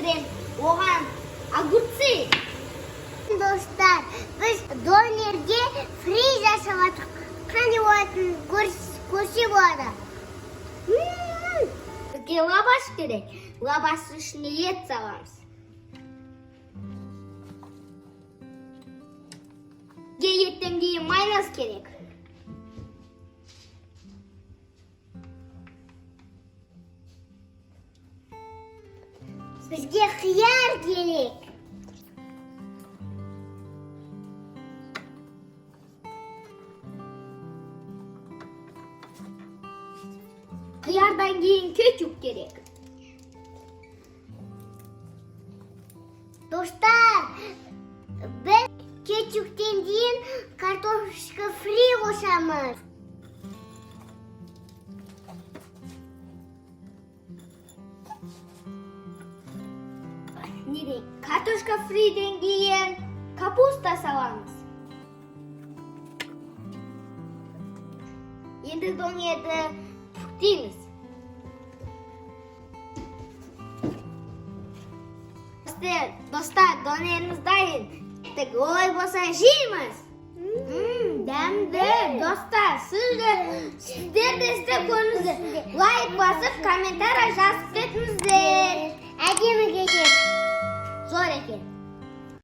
Біріншіден, оған огурцы. Достар, біз донерге фри жасап жатырмық. Қандай болатынын көрсе болады. Бізге лаваш керек. Лаваштың ішіне ет саламыз. Бізге еттен кейін майонез керек. Бізге қияр керек. Қиярдан кейін кетчуп керек. Достар, біз кетчуптен кейін картошка фри қосамыз. Не дейін? Картошка фриден кейін капуста саламыз. Енді донерді пүктейміз. Достар, донеріміз дайын. Так, олай болса, жейміз. Дәмді. Достар, сіздер де істеп көріңіздер. Лайк басып, комментарий жазып кетіңіздер. Әдемі кетеді. Зор екен.